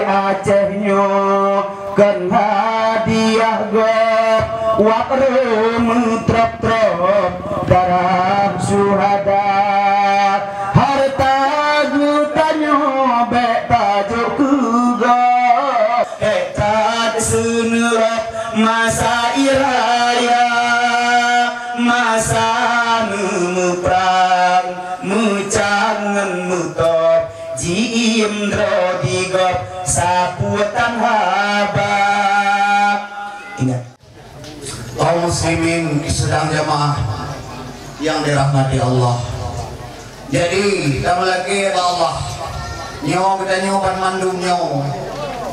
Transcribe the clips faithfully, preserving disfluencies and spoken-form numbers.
Aceh nyoe kon hadiah gob, wak reumeutrôb-trôb darah syuhada. Hareuta geutanyoe bék tajok keu gob. Hék that seuneurôb masa raya, masa neumuprang meucang ngon meutob. Jiim droe di gob sapeue tan haba. Ingat. Kaum muslimin sidang jamaah yang dirahmati Allah. Jadi, tameulakée bak Allah. Nyoe geutanyoe banmandum nyoe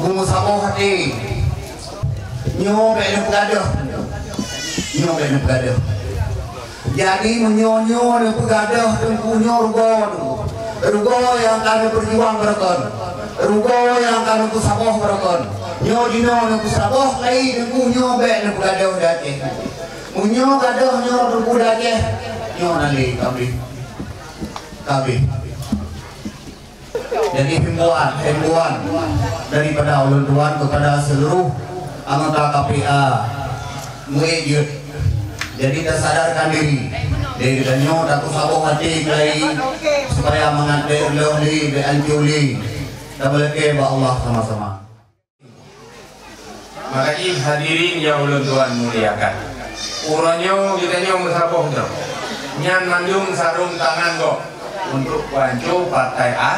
beumeusaboh até. Nyoe bék neupeugadôh. Nyoe bék neupeugadôh. Jadi, meunyoe nyoe neupeugadôh teungku nyoe rugoe, rugoe nyang ka neupeujuang beureugon, rugoe nyang ka neupeusaboh beureugon. Nyoe jinoe neupeusaboh lé teungku nyoe bék neupeugadôh di Aceh. Meunyoe gadôh nyoe teungku di Aceh, nyoe na lé ka abéh. Ka abéh. Jadi, himbauan, himbauan daripada ulôn tuan kepada seluruh anggota K P A Mueue Jeuet. Jadi, tasadarkan diri. Jadi, geutanyoe tapeusaboh até keuhai supaya mangat bék reuloh lé, bék ancô lé. Tameulakée bak Allah sama-sama. Maka jih hadirin nyang ulôn tuan muliakan. Uroe nyoe geutanyoe meusaboh droe. Nyan mandum sarông tangan gob untuk panco partai A.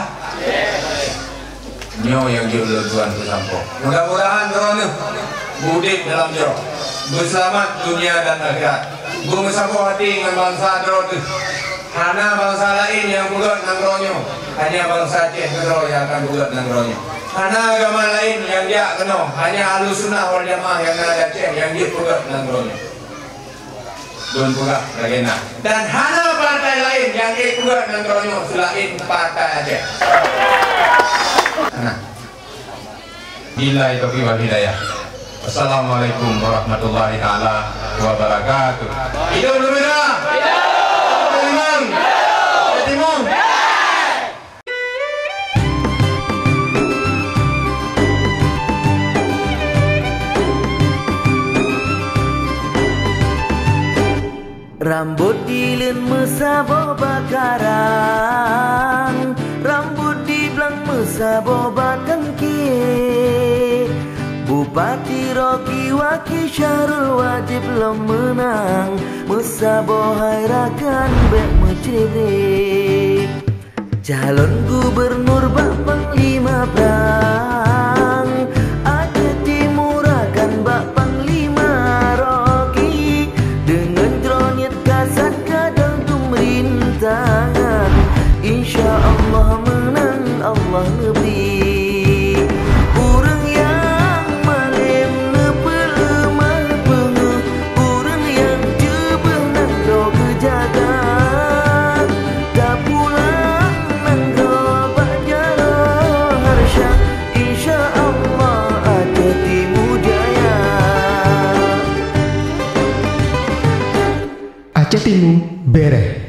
Nyoe nyang jeuet ulôn tuan peusampoe. Mudah-mudahan droeneuh beudeb dalam jroh, beuseulamat dunia dan akhirat, beumeusaboh até ngon bansa droe teuh. Hana bansa laén nyang peugét nanggroe nyoe, hanya bansa Aceh keudroe nyang akan peugét nanggroe nyoe. Hana agama laén nyang jak keunoe, hanya Ahlussunnah wal Jamaah nyang na di Aceh nyang jeuet peugét nanggroe nyoe. Lôn peugah lagée na. Dan hana partai laén nyang jeuet peugét nanggroe nyoe seulaén Partai Aceh. Hana. Billahi taufiq wal hidayah. Assalamualaikum warahmatullahi taala wabarakatuh. Hidup Lumina! Hidup Lumina! Hidup Timur! Rambot dileuen meusaboh bak karang, rambot diblang meusaboh bak tangke. Bupati Rocky Waki Syahrul wajéb lom meunang, meusaboh hai rakan bék meucré-bré. Calon gubernur bak panglima prang, Aceh Timur akan bak panglima Rocky. Deungon droe niet kasat gadôh peumerintahan, insya Allah meunang Allah neubri. Ureuëng nyang malém neupeuleumah peungeuh, ureuëng nyang jeubeuh nanggroe geujaga. Tapulang nanggroe bak jaroe harsya, insya Allah Aceh Timu jaya. Aceh Timu bereh.